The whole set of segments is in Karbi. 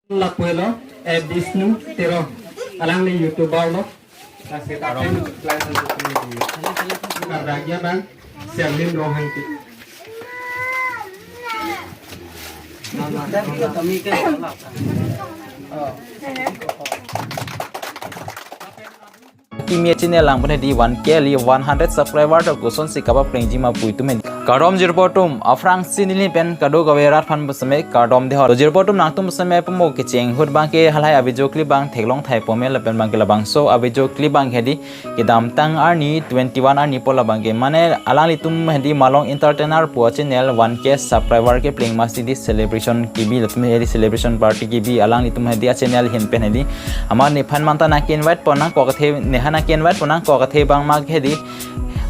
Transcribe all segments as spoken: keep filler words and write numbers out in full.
Lapuelo, eh, Bishnu Terang. Alangli YouTuber lo. Kasi karon class itu di. Karena dia bang, Sherlyn Rohangti. Kimi channel lang pen hedi one K li one hundred subscriber ta kosonsi kapaplengji ma pu itum hedi. Kardom jirpo atum, aphrangsi neli pen kadokave rat aphan pusitame kardom dei ho. To jirpo atum, nangtum pusitame pamo kecheng ahut abangke halahai a-video clip abang theklong thai pome lapen abangke labangso a-video clip abang hedi kedamtang arni twenty-one arni pu labangke mane alanglitum hedi Malong Entertainer pu a-channel one K subscriber kepleng masi di celebration kebi, latum hedi celebration party kebi alanglitum hedi a-channel ahin pen hedi. Amat nephan manta nangke-invite pon nangkok athe, nephan nangke-invite pon nangkok athe abang mak hedi,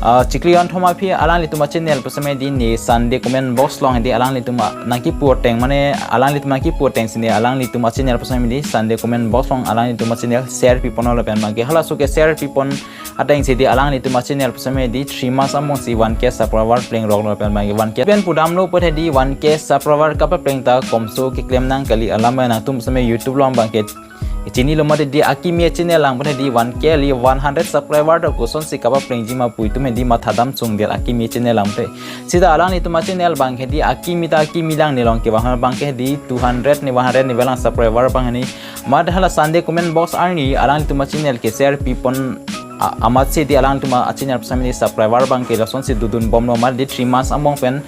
ah, chikli on thom aphi alanglitum a-channel pusitame hedi ne Sunday comment box along hedi alanglitum a-, nangkipu ateng mane alanglitum nangkipu ateng si ne alanglitum a-channel pusitame hedi Sunday comment box along alanglitum a-channel share pipon lapen abangke halaso ke share pipon ateng si hedi alanglitum a-channel pusitame hedi three months angbong si one K subscriber plengrok lapen abangke one K pen pudamlo pu hedi one K subscriber kapapleng ta komso keklem nang kali alam nangtum pusitame YouTube along abangke chinilo mati di akimi channel lang pen hedi one K li one hundred subscriber ta kosonsi kapaplengji ma pu itum hedi mathadam sungdet akimi channel lang pen. Sita alanglitum a-channel abang hedi akimi ta akimi lang, nelong kevang abangke hedi two hundred ne one hundred ne velang subscriber abang hedi. Amat hala Sunday comment box arni alanglitum a-channel ke share pipon a-, amat si hedi alanglitum a-channel pusitame hedi subscriber abangke lasonsi dodun bomlo, amat hedi three months angbong pen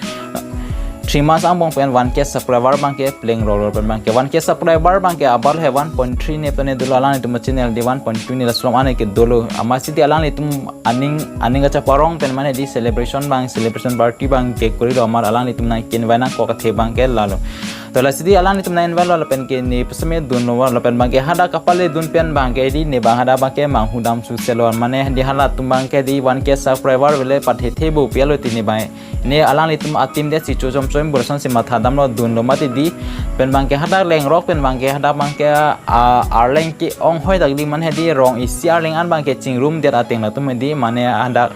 three months angbong pen one K subscriber abangke plengrok lapen abangke one K subscriber abangke abar he one point three ne pen ne dolo, alanglitum a-channel hedi one point two ne laso alam ane ke dolo. Amat si hedi alanglitum aning aning kachaparong pen mane hedi celebration abang celebration party abangke korilo, amat alanglitum nangke-invite nangkok athe abangke lalo. To lasi hedi alanglitum nang-invite lo lapen ke ne pusitame dunlo lapen abangke hadak kapale dun pen abangke hedi ne abang hadak abangke manghudam suselo mane hedi halatum abangke hedi one K subscriber vele pathe the bo pialo ti ne abang. Ne alanglitum a-team detsi chochom chom burson si mathadamlo dunlo mati di. Pen abangke hadak lengrok pen abangke hadak abangke, ah, arleng ke-ong hoi dak di mane hedi rong isi arleng an abangke chingrumdet ateng latum hedi mane hadak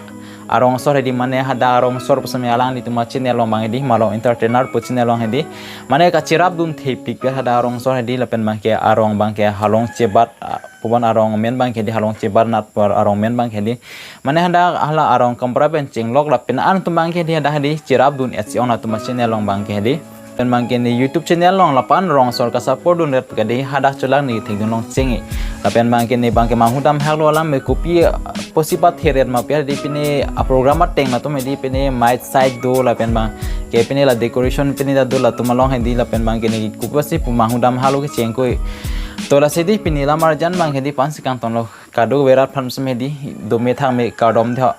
arong asor hedi mane hadak arong asor pusitame alanglitum a-channel along abang hedi Malong Entertainer pu channel along hedi mane kacherap dun thepik pen hadak arong asor hedi lapen abangke arong abangke halong chebat, ah, pubon arong amen abangke hedi halong chebat nat pu arong amen abangke hedi. Mane hadak hala arong kampra pen chenglok lapen an atum abangke hedi hadak hedi cherap dun et si ong latum a-channel along abangke hedi. Pen abangke ne YouTube channel along lapu-an rong asor ka-support dundet ke hedi hadak cholak ne thekdun long chengji. Lapen abangke ne abangke manghudam haklo alam me kopi, ah, pusi patheret ma pi hedi pine a-program ateng latum hedi pine mic side do lapen abangke pine la decoration pine ta do latum along hedi lapen abangke ne kopi si pu manghudam haklo kechengkoi. To lasi hedi pine lamar jan abang hedi pensi kangtonlo. Kadokave rat aphan pusitame hedi dome thangme kardom dei ho.